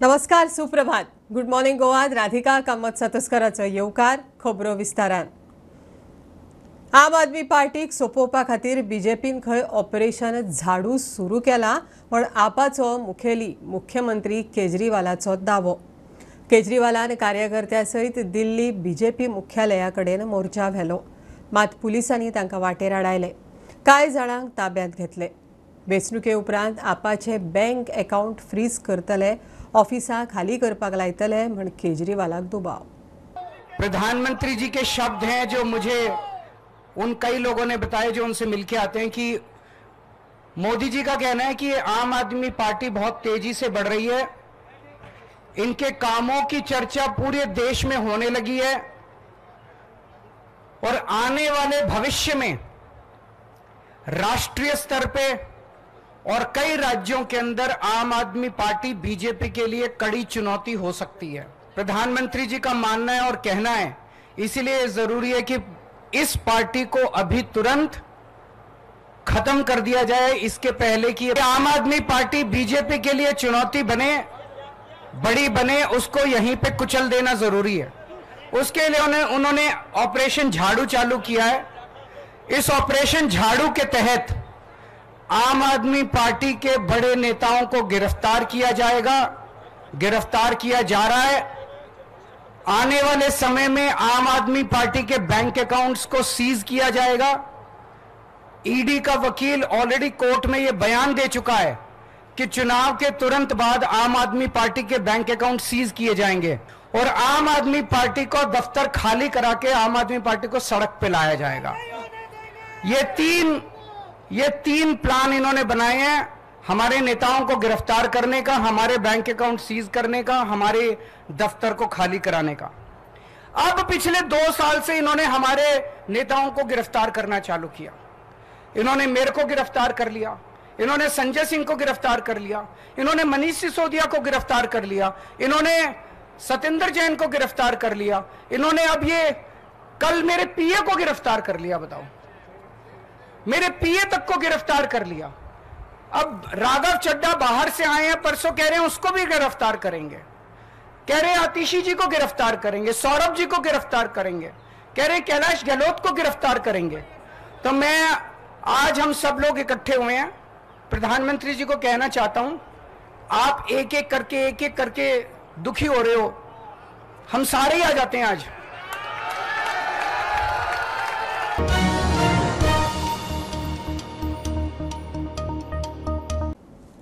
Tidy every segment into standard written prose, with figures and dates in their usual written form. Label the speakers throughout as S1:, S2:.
S1: नमस्कार, सुप्रभात। Good morning गोवात Radhika Kamat सातस्कराचो येवकार। खबरो विस्तारान। आम आदमी पार्टीक सोपोवपा खातीर बीजेपीन खंय ऑपरेशन झाडू सुरू केला, पण आपाचो मुखेली मुख्यमंत्री केजरीवालाचो दावो। केजरीवालान कार्यकर्त्या सयत दिल्ली बीजेपी मुख्यालया कडेन मोर्चा व्हेलो, मात पुलिसांनी तांकां वाटेर आडायले। कांय जाणांक ताब्यांत घेतले। वेंचणुके उपरांत आपाचे बँक अकाउंट फ्रीज करतले, ऑफिसा खाली करपाक लायतले म्हण केजरीवालाक दुबाव।
S2: प्रधानमंत्री जी के शब्द हैं जो मुझे उन कई लोगों ने बताए जो उनसे मिलके आते हैं कि मोदी जी का कहना है कि आम आदमी पार्टी बहुत तेजी से बढ़ रही है, इनके कामों की चर्चा पूरे देश में होने लगी है और आने वाले भविष्य में राष्ट्रीय स्तर पे और कई राज्यों के अंदर आम आदमी पार्टी बीजेपी के लिए कड़ी चुनौती हो सकती है। प्रधानमंत्री जी का मानना है और कहना है, इसलिए जरूरी है कि इस पार्टी को अभी तुरंत खत्म कर दिया जाए, इसके पहले कि आम आदमी पार्टी बीजेपी के लिए चुनौती बने, बड़ी बने, उसको यहीं पे कुचल देना जरूरी है। उसके लिए उन्होंने ऑपरेशन झाड़ू चालू किया है। इस ऑपरेशन झाड़ू के तहत आम आदमी पार्टी के बड़े नेताओं को गिरफ्तार किया जाएगा, गिरफ्तार किया जा रहा है। आने वाले समय में आम आदमी पार्टी के बैंक अकाउंट्स को सीज किया जाएगा। ईडी का वकील ऑलरेडी कोर्ट में यह बयान दे चुका है कि चुनाव के तुरंत बाद आम आदमी पार्टी के बैंक अकाउंट सीज किए जाएंगे और आम आदमी पार्टी को दफ्तर खाली करा के आम आदमी पार्टी को सड़क पर लाया जाएगा। ये तीन प्लान इन्होंने बनाए हैं, हमारे नेताओं को गिरफ्तार करने का, हमारे बैंक अकाउंट सीज करने का, हमारे दफ्तर को खाली कराने का। अब पिछले 2 साल से इन्होंने हमारे नेताओं को गिरफ्तार करना चालू किया। इन्होंने मेरे को गिरफ्तार कर लिया, इन्होंने संजय सिंह को गिरफ्तार कर लिया, इन्होंने मनीष सिसोदिया को गिरफ्तार कर लिया, इन्होंने सत्येंद्र जैन को गिरफ्तार कर लिया, इन्होंने अब ये कल मेरे पीए को गिरफ्तार कर लिया। बताओ, मेरे पीए तक को गिरफ्तार कर लिया। अब राघव चड्ढा बाहर से आए हैं, परसों कह रहे हैं उसको भी गिरफ्तार करेंगे, कह रहे हैं आतिशी जी को गिरफ्तार करेंगे, सौरभ जी को गिरफ्तार करेंगे, कह रहे हैं कैलाश गहलोत को गिरफ्तार करेंगे। तो मैं आज हम सब लोग इकट्ठे हुए हैं, प्रधानमंत्री जी को कहना चाहता हूं, आप एक एक करके दुखी हो रहे हो, हम सारे ही आ जाते हैं आज।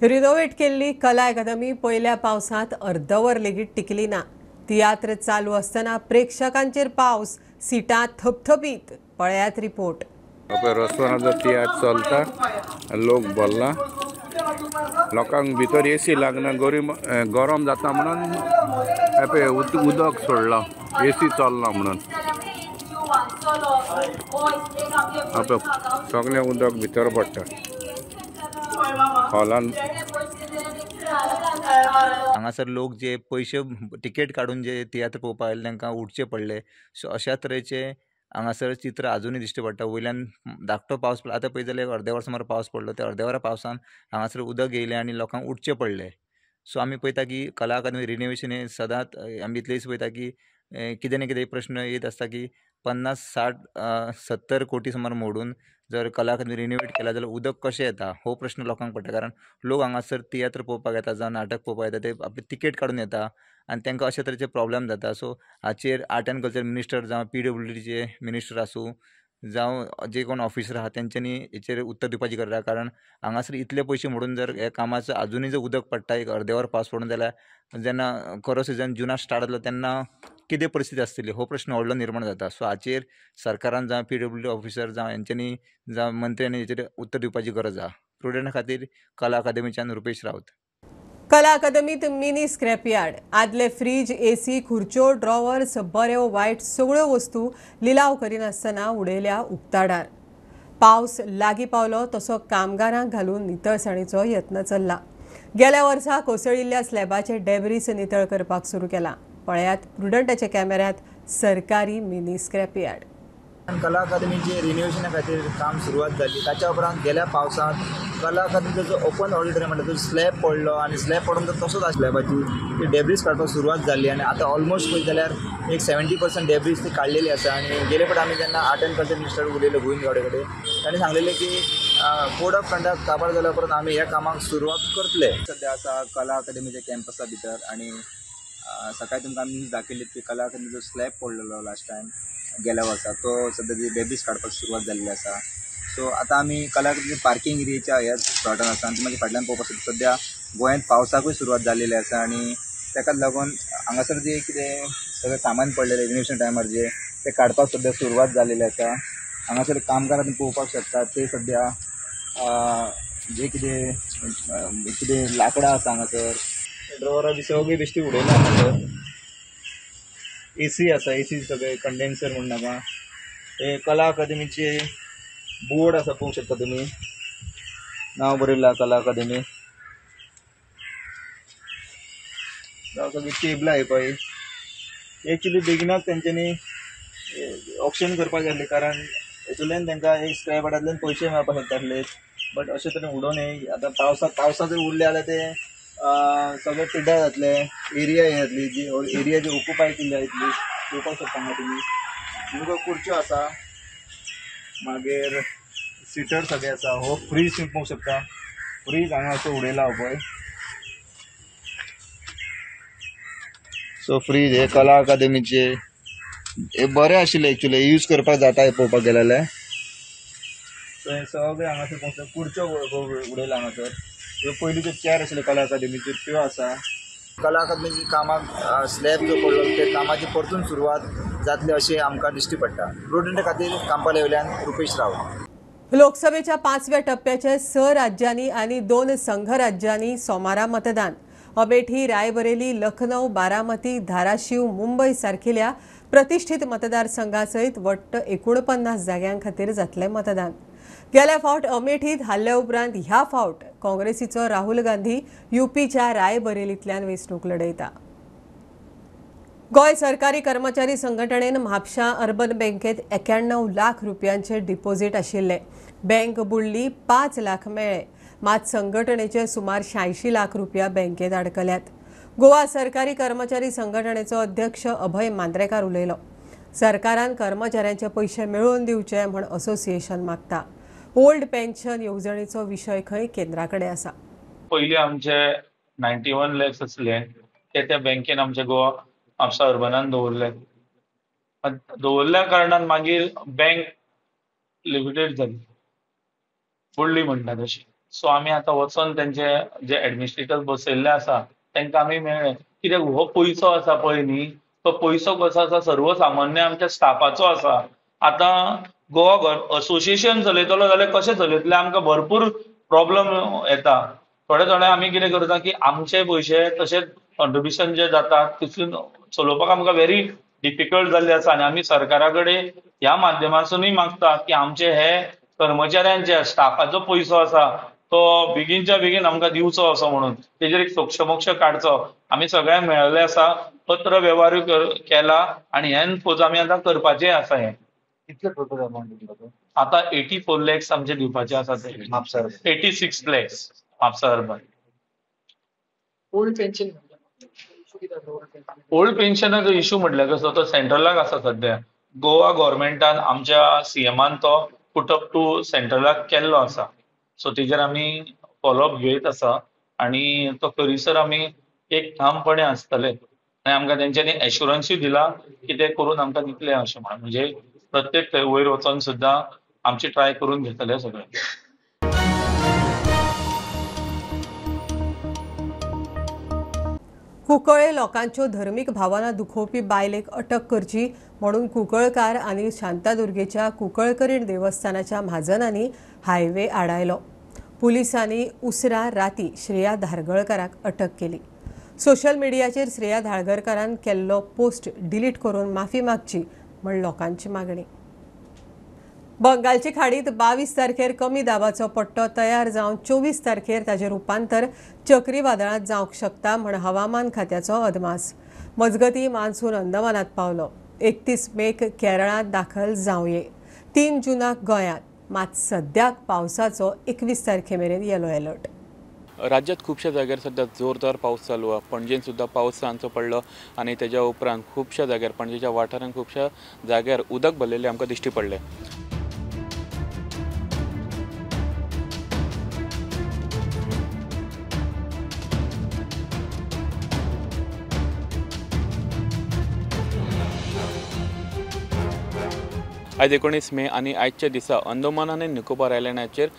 S1: रिनोवेट केल्ली कला अकादमी पयल्या पावसांत अर्दवर लेगीत टिकली ना। तियात्र चालू आसतना प्रेक्षकांचेर पावस, सिटां थपथपीत। पळयात रिपोर्ट।
S3: रस्त्यार तियात्र चलता, लोक भरला, लोकांक भितर एसी लागना, गरम जाता म्हणून पळय उदक सोडलां, एसी चलना म्हणून पळय सगळें उदक भितर पडटा हॉलान।
S4: हांगासर लोक जे पयशे तिकेट काडून जे तियात्र पळोवपाक आयले तांकां उठचे पडले। सो अशा तरेचे हांगासर चित्र आजुनूय दिश्टी पडटा। वयल्यान धाकटो पावस पडलो, आतां पळयत जाल्यार अर्दे वर सुमार पावस पडलो, त्या अर्दे वरा पावसान हांगासर उदक येयलें आनी लोकांक उठचें पडलें। सो आमी पळयता की कला अकादमी रिनोवेशन हें सदांच आमी इतलें दीस पळयता की कितें ना कितें प्रश्न येत आसता की 50, 60, 70 कोटी सुमार मोडून जर कला अकादमी रिनोवेट केला जाल्यार उदक कशें येता हो प्रश्न लोकांक पडटा। कारण लोक हांगासर तियात्र पळोवपाक येता जावं नाटक पळोवपाक येता, ते आपली तिकेट काडून येता आनी तांकां अशे तरेचे प्रॉब्लम जाता। सो हाचेर आर्ट एंड कल्चर मिनिस्टर जावं PWDचे मिनिस्टर आसूं जावं जे कोण ऑफिसर आहा तेंच्यांनी हेचेर उत्तर दिवपाची गरज आहा। कारण हांगासर इतले पयशे मोडून जर ह्या कामाचो आजुनूय जर उदक पडटा एक अर्दे वर पावस पडून जाल्यार जेन्ना खरो सिजन जुनाक स्टार्ट जालो तेन्ना कितें परिस्थिती आसतली हो प्रश्न व्हडलो निर्माण जाता। सो हाचेर सरकारान जावं PWD officer जावं हेंच्यांनी जावं मंत्र्यांनी हेचेर उत्तर दिवपाची गरज आहा। प्रुडंटा खातीर कला अकादमीच्यान रुपेश राऊत।
S1: कला अकादमीत मिनी स्क्रॅपयार्ड, आदले फ्रीज, एसी, खुर्च्यो, ड्रॉवर्स, बऱ्यो वायट सगळ्यो वस्तू लिलाव करिनासतना उडयल्या उक्ताडार। पावस लागीं पावलो तसो कामगारांक घालून नितळसाणीचो यत्न चल्ला। गेल्या वर्सा कोसळिल्ल्या स्लॅबाचे डेब्रीस नितळ करपाक सुरू केला। पळयात प्रुडंटाच्या कॅमेऱ्यात सरकारी मिनी स्क्रॅपयार्ड।
S5: कला अकादमीचे रिनोवेशना खातीर काम सुरवात जाली. ताच्या उपरांत गेल्या पावसांत कला अकादमीचो जो ओपन ऑडिटोरियम म्हणटा तो स्लॅब पडलो आनी स्लॅब पडून तो तसोच आसलो. स्लॅबाची ती डेब्रीज काडपाक सुरवात जाली आनी आतां ऑलमोस्ट पळयत जाल्यार एक 70% डेब्रीज ती काडलेली आसा. आनी गेले फावट आमी जेन्ना आर्ट एंड कल्चर मिनिस्टर उलयले गोविंद गावडे कडेन, तांणी सांगलेलें की कोड ऑफ कंडक्ट काबार जाल्या उपरांत आमी ह्या कामाक सुरवात करतले. सद्या आसा कला अकादमीच्या कॅम्पसा भितर आनी सकाळी तुमकां आमी न्यूज दाखयली की कला अकादमीचो स्लॅब पडलेलो लास्ट टायम गेल्या वर्सा, तो सद्या ती डेब्रीज काडपाक सुरवात जाल्ली आसा. सो आतां आमी कला अकादमी पार्किंग एरियेच्या ह्या प्लॉटान आसा आनी तुमच्या फाटल्यान पळोवपाक शकता सद्या गोंयांत पावसाकूय सुरवात जाल्लेली आसा आनी ताकाच लागून हांगासर जे कितें सगळें सामान पडलेलें रिनोवेशन टायमार जे तें काडपाक सद्या सुरवात जाल्लेली आसा. हांगासर कामगार तुमी पळोवपाक शकता ते सद्या जे कितें कितें लांकडां आसा हांगासर, ड्रॉवरां बी सगळीं बेश्टी उडयला हांगासर. एसी आसा, एसी सगळे कंडेन्सर म्हूण नाका. हे कला अकादमीचे बोर्ड आसा पळोवंक शकता तुमी, नांव बरयलां कला अकादमी. सगळीं टेबलां ही पळय एक्चुली बेगिनाच तेंच्यांनी ऑक्शन करपाक जाय आसलें, कारण हेतूंतल्यान तांकां एक स्क्रॅप आर्टांतल्यान पयशे मेळपाक शकताले. बट अशे तरेन उडोवं न्हय. आतां पावसांत जर उरले जाल्यार ते सगळे पिड्ड्यार जातले, एरिया हे जातली, जी एरिया जी ऑक्युपाय केल्ली आसा इतली पळोवपाक शकता हांगा तुमी. तुमकां खुर्च्यो आसा, मागीर सिटर सगळे आसा. हो फ्रीज तुमी पळोवंक शकता, फ्रीज हांगा असो उडयला हो पळय. सो फ्रीज हे कला अकादमीचे हे बरें आशिल्लें एक्चुली यूज करपाक जाता हे पळोवपाक गेले जाल्यार. सो हे सगळें हांगासर पळोवंक शकता. खुर्च्यो उडयला हांगासर. ह्यो पयलींच्यो चेअर आशिल्ल्यो कला अकादमीच्यो त्यो आसा. कला अकादमीची कामाक स्लॅब जो पडलो ते कामाची परतून सुरवात जातली अशें आमकां दिश्टी पडटा. प्रुडंट खातीर कांपाले वयल्यान रुपेश रावत.
S1: लोकसभेच्या 5व्या टप्प्याचे 6 राज्यांनी आनी 2 संघराज्यांनी सोमारा मतदान. अमेठी, रायबरेली, लखनौ, बारामती, धाराशिव, मुंबय सारकिल्या प्रतिष्ठित मतदारसंघासयत वट्ट 49 जाग्यां खातीर जातलें मतदान. गेल्या फावट अमेठीत हारल्या उपरांत ह्या फावट काँग्रेसीचो राहुल गांधी युपीच्या रायबरेलींतल्यान वेंचणूक लढयता. गोंय सरकारी कर्मचारी संघटणेन म्हापशा अर्बन बँकेत 91 लाख रुपयांचे डिपॉझिट आशिल्ले. बँक बुडली, 5 लाख मेळ्ळे, मात संघटणेचे सुमार 86 लाख रुपया बँकेत अडकल्यात. गोवा सरकारी कर्मचारी संघटणेचो अध्यक्ष अभय मांद्रेकार उलयलो. सरकारान कर्मचाऱ्यांचे पयशे मेळोवन दिवचे म्हण असोसिएशन मागता. ओल्ड पेन्शन येवजणेचो विशय खंय केंद्रा कडेन आसा.
S6: पयलीं आमचे 91 लॅक्स आसले ते त्या बँकेन आमच्या गोवा म्हापसा अर्बनान दवरले. दवरल्या कारणान मागीर बँक लिक्विडेट जाली, बुडली म्हणटा तशी. सो आमी आतां वचोन तेंचे जे एडमिनिस्ट्रेटर बसयल्ले आसा तांकां आमी मेळ्ळे. कित्याक हो पयसो आसा पळय न्ही, तो पयसो कसो आसा सर्वसामान्य आमच्या स्टाफाचो आसा. आतां गोवा असोसिएशन चलयतलो जाल्यार कशें चलयतले, आमकां भरपूर प्रॉब्लम येता. थोडे थोडे आमी कितें करता की आमचे पयशे तशेंच कॉन्ट्रिब्युशन जे जाता तितून चलोवपाक आमकां व्हेरी डिफिकल्ट जाल्लें आसा. आनी आमी सरकारा कडेन ह्या माध्यमांतूनय मागता की आमचे हे कर्मचाऱ्यांचे स्टाफाचो पयसो आसा तो बेगीनच्या बेगीन आमकां दिवचो असो म्हणून तेजेर एक सोक्षमोक्ष काडचो. आमी सगळ्यांक मेळिल्ले आसा, पत्र वेव्हारूय केला आनी हेन पोज आमी आतां करपाचें आसा. हें
S7: कितले टोटल अमाउंट दिवपाचो?
S6: आतां 84 लॅक्स आमचे दिवपाचे आसा ते
S7: Mapusa
S6: 86 lakhs Mapusa urban.
S7: Old pension,
S6: old पेन्शनाचो issue म्हटल्यार कसो तो सेंट्रलाक आसा सद्या. गोवा गव्हर्मेंटान आमच्या सीएमान तो पुट अप टू सेंट्रलाक केल्लो आसा. सो तेजेर आमी फॉलोअप घेयत आसा आनी तो करीसर आमी एक ठामपणे आसतले आनी आमकां तेंच्यांनी एश्युरन्सूय दिला की ते करून आमकां दितले अशें म्हणून. म्हणजे प्रत्येक थंय वयर वचोन सुद्दां आमची ट्राय करून घेतले सगळे.
S1: कुंकळे लोकांच्यो धर्मीक भावना दुखोवपी बायलेक अटक करची म्हणून कुंकळकार आनी शांतादुर्गेच्या कुंकळकरीण देवस्थानाच्या म्हाजनांनी हायवे आडायलो. पुलिसांनी उसरा राती श्रेया धारगळकाराक अटक केली. सोशल मिडियाचेर श्रेया धारगळकारान केल्लो पोस्ट डिलीट करून माफी मागची म्हण लोकांची मागणी. बंगालचे खाडीत 22 तारखेर कमी दाबाचो पट्टो तयार जावन 24 तारखेर ताजें रुपांतर चक्रीवादळांत जावंक शकता म्हण हवामान खात्याचो अदमास. मजगती मान्सून अंदमानात पावलो. 31 मेक केरळांत दाखल जावये. 3 जूनाक गोंयांत, मात सद्याक पावसाचो 21 तारखे मेरेन येलो अलर्ट।
S8: राज्यात खुबश्या जाग्यार सद्या जोरदार पावस चालू आसा। पणजेन सुद्दां पावस सांजचो पडलो आनी तेज्या उपरांत खुबश्या जाग्यार पणजेच्या वाठारांत खुबश्या जाग्यार उदक भरलेलें आमकां दिश्टी पडलें। आयज 19 मे आनी आयच्या दिसा अंदमान आनी निकोबार आयलंडाचेर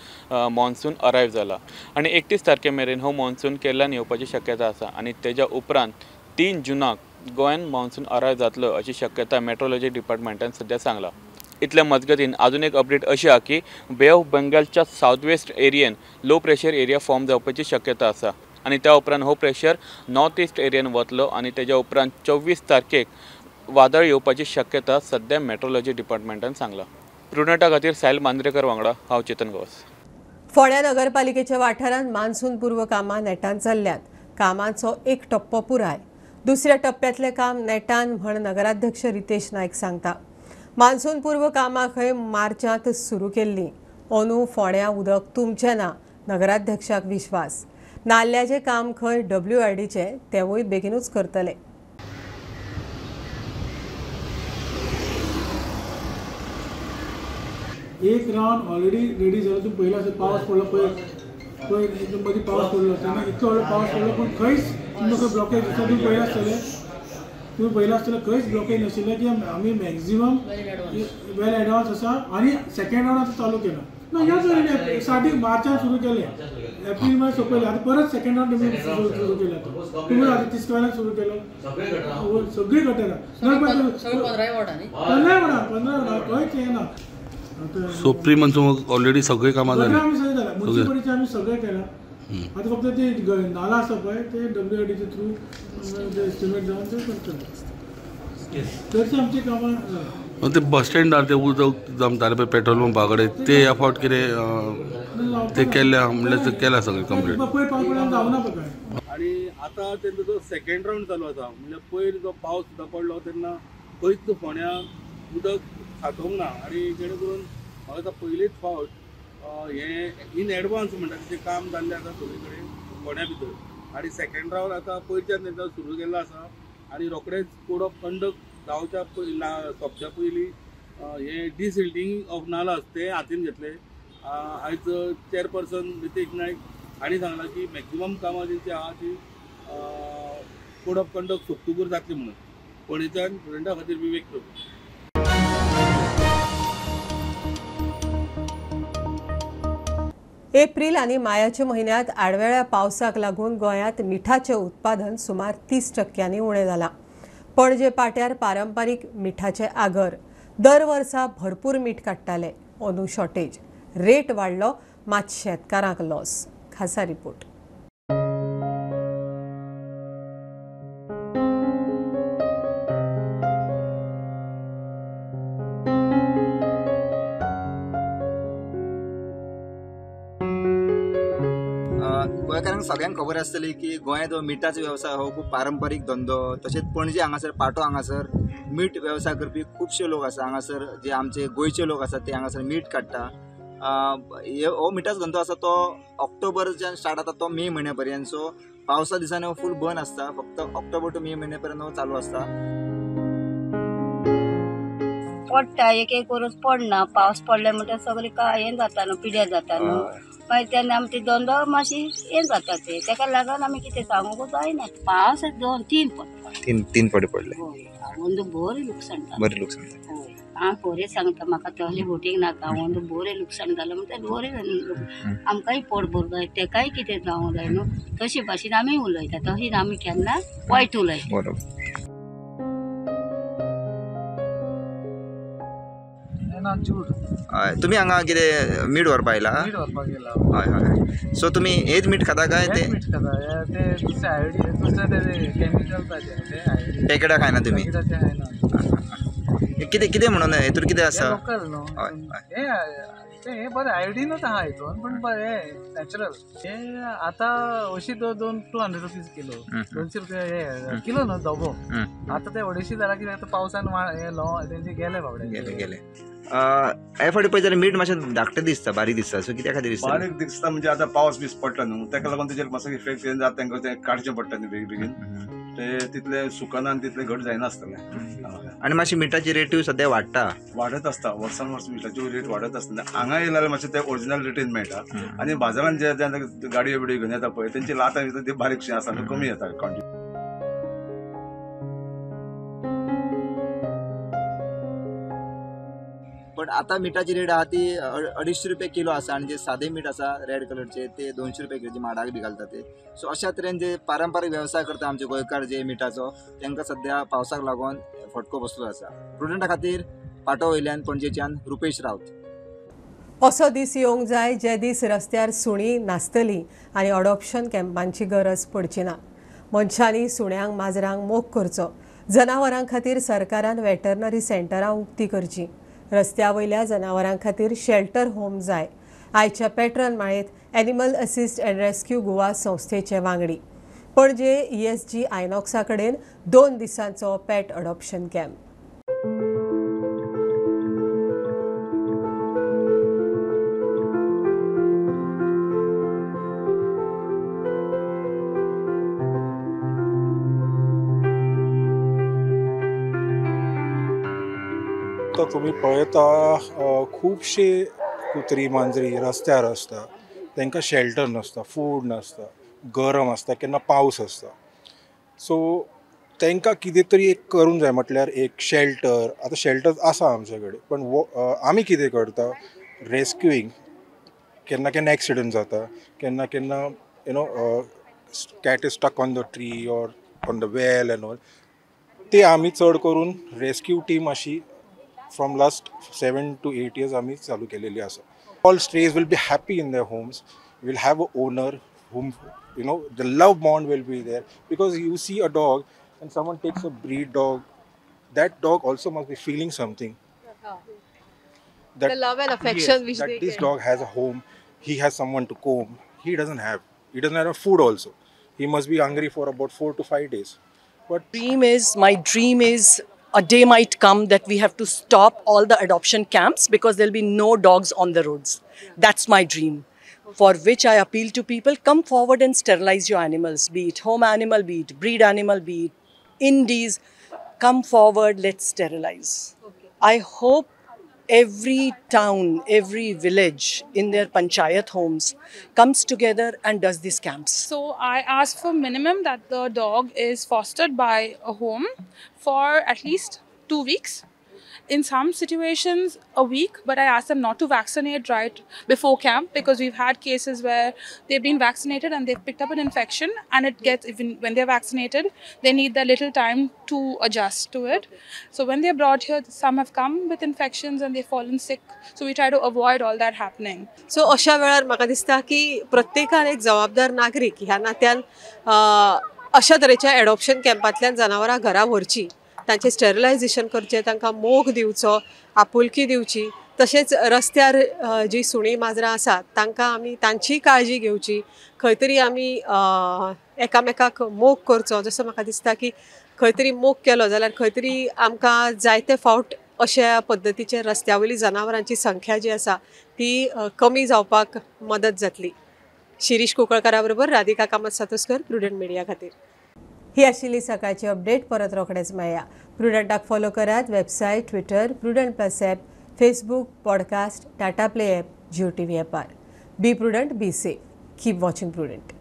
S8: मॉन्सून अरायव जाला आनी 31 तारखे मेरेन हो मॉन्सून केरळान येवपाची शक्यता आसा आनी तेज्या उपरांत 3 जूनाक गोंयान मॉन्सून अरायव जातलो अशी शक्यता मेट्रोलॉजी डिपार्टमेंटान सद्या सांगला। इतल्या मजगतीन अजून एक अपडेट अशी आसा की बे ऑफ बंगालच्या सावथ वेस्ट एरियेन लो प्रेशर एरिया फॉर्म जावपाची शक्यता आसा आनी त्या उपरांत हो प्रेशर नॉर्थ इस्ट एरियेन वतलो आनी तेज्या उपरांत 24 तारखेक वादळ येवपाची शक्यता सद्या मेट्रोलॉजी डिपार्टमेंटान सांगला। प्रुनेटा खातीर सायल मांद्रेकर वांगडा हांव चेतन गवस।
S1: फोंड्या नगरपालिकेच्या वाठारांत मान्सून पूर्व कामां नेटान चल्ल्यात। कामाचो एक टप्पो पुराय, दुसऱ्या टप्प्यांतलें काम नेटान म्हण नगराध्यक्ष रितेश नायक सांगता। मान्सून पूर्व कामां खंय मार्चांत सुरू केल्लीं, अंदू फोंड्या उदक तुमचें ना, नगराध्यक्षाक विश्वास। नाल्ल्याचें काम खंय WRDचें तेवूय बेगीनूच करतले।
S9: एक राउंड ऑलरेडी रेडी जालो। तूं पयला पावस पडलो पळय, पळय एकदम मदीं पावस पडलो तेन्ना इतलो व्हडलो पावस पडलो पूण खंयच तुमकां ब्लॉकेज आसा। तुमी पळयला आसतलें, तुमी पळयला आसतलें खंयच ब्लॉकेज नाशिल्लें की आमी मॅक्झिमम वेल एडवान्स आसा आनी सेकेंड राउंड आतां चालू केला ना। ह्याच वयल्यान स्टार्टींग मार्चान सुरू केलें, एप्रील मध्ये सोंपयलें, आतां परत सेकेंड राउंड तुमी सुरू केला। तुमी आतां तिसकवेल्यान सुरू केलो, सगळीं गटरां 15 वॉर्डां 15 वॉर्डां खंयच हें ना।
S10: सो प्री मान्सून ऑलरेडी सगळे कामां जालीं,
S9: आमी सगळें जालां, मुन्सिपालिटीचें आमी सगळें केलां। आतां फक्त ते नाला आसा पळय ते WRDचे थ्रू एस्टिमेट जावन ते करतले, चडशें आमचीं कामां जालां।
S10: ते बस स्टँडार ते उदक जमतालें पळय पेट्रोल पंपा कडेन, ते ह्या फावट कितें ते केल्लें म्हणल्यार ते केलां सगळें कंप्लीट।
S9: पयर पावस पडल्यार जावना पळय।
S11: आनी आतां तेंचो जो सेकेंड राउंड चालू आसा, म्हणल्यार पयर जो पावस सुद्दां पडलो तेन्ना खंयच फोंड्या उदक सांठोवंक ना आनी जेणे करून म्हाका आतां पयलीच फावट हें इन एडवान्स म्हणटा तेचें काम जाल्लें आसा सगळे कडेन फोंड्या भितर। आनी सेकेंड राउंड आतां पयरच्यान तेंचा सुरू केल्लो आसा आनी रोखडेंच कोड ऑफ कंडक्ट जावच्या सोंपच्या पयलीं हें डिसिल्टींग ऑफ नालास तें हातीन घेतलें। आयज चेअरपर्सन रितेश नायक हांणी सांगलां की मॅक्झिमम कामां जेंची आहा ती कोड ऑफ कंडक्ट सोंपतकूच जातली म्हणून। पणजेच्यान स्टुडंटा खातीर विवेक प्रभू।
S1: एप्रिल आनी मायाच्या म्हयन्यांत आडवेळ्या पावसाक लागून गोंयांत मिठाचें उत्पादन सुमार 30% उणें जालां। पणजे पाट्यार पारंपारीक मिठाचे आगर दर वर्सा भरपूर मीठ काडटाले, अंदू शॉर्टेज, रेट वाडलो मात शेतकारांक लॉस। खासा रिपोर्ट।
S5: गोंयकारांक सगळ्यांक खबर आसतली की गोंयांत जो मिठाचो वेवसाय हो खूब पारंपारीक धंदो। तशेंच पणजे हांगासर पाटो हांगासर मीठ वेवसाय करपी खुबशे लोक आसा। हांगासर जे आमचे गोंयचे लोक आसात ते हांगासर मीठ काडटा। हो मिठाचो धंदो आसा तो ऑक्टोबरच्यान स्टार्ट जाता तो मे म्हयन्या पर्यंत। सो पावसा दिसांनी हो फूल बंद आसता, फक्त ऑक्टोबर टू मे म्हयन्या पर्यंत हो चालू आसता।
S12: पडटा एक एक वर्स पडना, पावस पडले म्हणटकीर सगळें काय हें जाता न्हू, पिड्यार जाता न्हू, मागीर तेन्ना आमचे धंदो मातशी हें जाता ते, तेका लागून आमी कितें सांगूंक जायना। पावस 2-3 पडटा,
S5: तीन फावटी पडले,
S12: अंदू बरें लुकसाण जालें,
S5: बरें लुकसाण जालें।
S12: हय, हांव खरें सांगता, म्हाका तसलें बोटीक नाका, अंदू बरें लुकसाण जालें म्हणटकीर बरें आमकांय पोट भरूंक जाय, तेकाय कितें जावंक जाय न्हू, तशे भाशेन आमी उलयता, तशीच आमी केन्ना वायट उलयता।
S5: बरोबर। तुम्ही हांगा कितें मीठ व्हरपा आयला?
S7: मीठ व्हरपाक येयला।
S5: हय हय। सो तुमी हेच मीठ खाता काय ते
S7: मीठ खाता? ते दुसरे आयोडीन, दुसरे ते केमिकल
S5: पॅकेटां खायना तुमी?
S7: खायना।
S5: कितें कितें म्हणून हेतून कितें आसा?
S7: लोकल न्हू हे बरें, आयोडीनूच आहा हितून, पूण बरें नॅचरल। हे आतां अशी 200 रुपीज किलो, 200 रुपया हे किलो न्हू दबो। आतां ते 250 जाला कित्याक आतां पावसान हे तेंचे गेले बाबडे
S5: गेले गेले। हे फावटी पळय जाल्यार मीठ मातशें धाकटें दिसता, बारीक दिसता, सो कित्या खातीर दिसता?
S13: बारीक दिसता म्हणजे आतां पावस बीस पडटा न्हू, ताका लागून तेजेर मातसो इफेक्ट जाता, तांकां तें काडचें पडटा न्हू बेगीन बेगीन, ते तितलें सुकना आनी तितलें घट जायनासतलें.
S5: आनी मातशी मिठाची रेटूय सद्या वाडटा,
S13: वाडत आसता वर्सान वर्स मिठाची रेट वाडत आसता. हांगा येयले जाल्यार मातशें ते ओरिजिनल रेटीन मेळटा आनी बाजारान जे गाडयो बिडयो घेवन येता पळय तेंची लातां भितर ती बारीकशी आसा, कमी येता क्वॉन्टिटी.
S5: पण आतां मिठाची रेट आहा ती 250 रुपया किलो आसा आनी जे सादे मीठ आसा रेड कलरचे ते 200 रुपया किलो, जे माडाक बी घालता ते. सो अशा तरेन जे पारंपारीक वेवसाय करता आमचे गोंयकार जे मिठाचो, तांकां सद्या पावसाक लागून फटको बसलो आसा. प्रुडंटा खातीर पाटो वयल्यान पणजेच्यान रुपेश रावत.
S1: असो दीस येवंक जाय जे दीस रस्त्यार सुणी नासतली आनी अडॉप्शन कॅम्पांची गरज पडची ना. मनशांनी सुण्यांक माजरांक मोग करचो. जनावरां खातीर सरकारान वेटरनरी सेंटरां उक्ती करची. रस्त्या वयल्या जनावरां खातीर शेल्टर होम जाय. आयच्या patron माळेंत animal assist and rescue Goa संस्थेचे वांगडी पणजे ESG आयनॉक्सा कडेन 2 दिसांचो पेट अडॉप्शन कॅम्प.
S14: तुमी पळयता खुबशी कुत्री मांजरी रस्त्यार आसता, तांकां शेल्टर नासता, फूड नासता, गरम आसता, केन्ना पावस आसता. सो तांकां कितें तरी एक करूंक जाय, म्हटल्यार एक शेल्टर. आतां शेल्टर आसा आमचे कडेन, पण आमी कितें करता रेस्क्युईंग. केन्ना केन्ना एक्सिडंट जाता, केन्ना केन्ना you know cat is stuck on the tree or on the well and all. ते आमी चड करून रेस्क्यू टीम अशी from last 7 to 8 years आमी चालू केलेली आसा. All strays will be happy in their homes, will have a owner whom you know the love bond will be there. Because you see a dog and someone takes a breed dog, that dog also must be feeling something. That the
S1: love and affection, yes, which
S14: that
S1: they
S14: this
S1: get.
S14: Dog has a home, he has someone to comb. He doesn't have food also. He must be hungry for about 4 to 5 days. But
S15: my dream is a day might come that we have to stop all the adoption camps because there'll be no dogs on the roads. That's my dream, for which I appeal to people, come forward and sterilize your animals, be it home animal, be it breed animal, be it indies. Come forward, let's sterilize. Okay. I hope every town, every village in their panchayat homes comes together and does these camps.
S16: So I ask for minimum that the dog is fostered by a home for at least 2 weeks. In some situations, a week, but I ask them not to vaccinate right before camp because we've had cases where they've been vaccinated and they've picked up an infection, and it gets, even when they're vaccinated, they need that little time to adjust to it. So when they're brought here, some have come with infections and they've fallen sick. So we try to avoid all that happening.
S1: So अशा वेळार म्हाका दिसता की प्रत्येकान एक जबाबदार नागरीक ह्या नात्यान अशा तरेच्या एडॉप्शन कॅम्पांतल्यान जनावरां घरा व्हरची, तांचें स्टेरिलायझेशन करचें, तांकां मोग दिवचो, आपुलकी दिवची. तशेंच रस्त्यार जी सुणीं माजरां आसात तांकां आमी तांची काळजी घेवची. खंय तरी आमी एकामेकाक मोग करचो. जसो म्हाका दिसता की खंय तरी मोग केलो जाल्यार खंय तरी आमकां जायते फावट अशा पद्दतीचे रस्त्या वयली जनावरांची संख्या जी आसा ती कमी जावपाक मदत जातली. शिरीष कुंकळकारा बरोबर राधिका कामत सातोस्कर, प्रुडंट मिडिया खातीर. ही आशिल्ली सकाळची अपडेट. परत रोखडेच मेळया. प्रुडंटाक फॉलो करात website, Twitter, Prudent plus app, Facebook, podcast, Tata play app, Jio TV ॲपार. Be prudent, be safe, keep watching Prudent.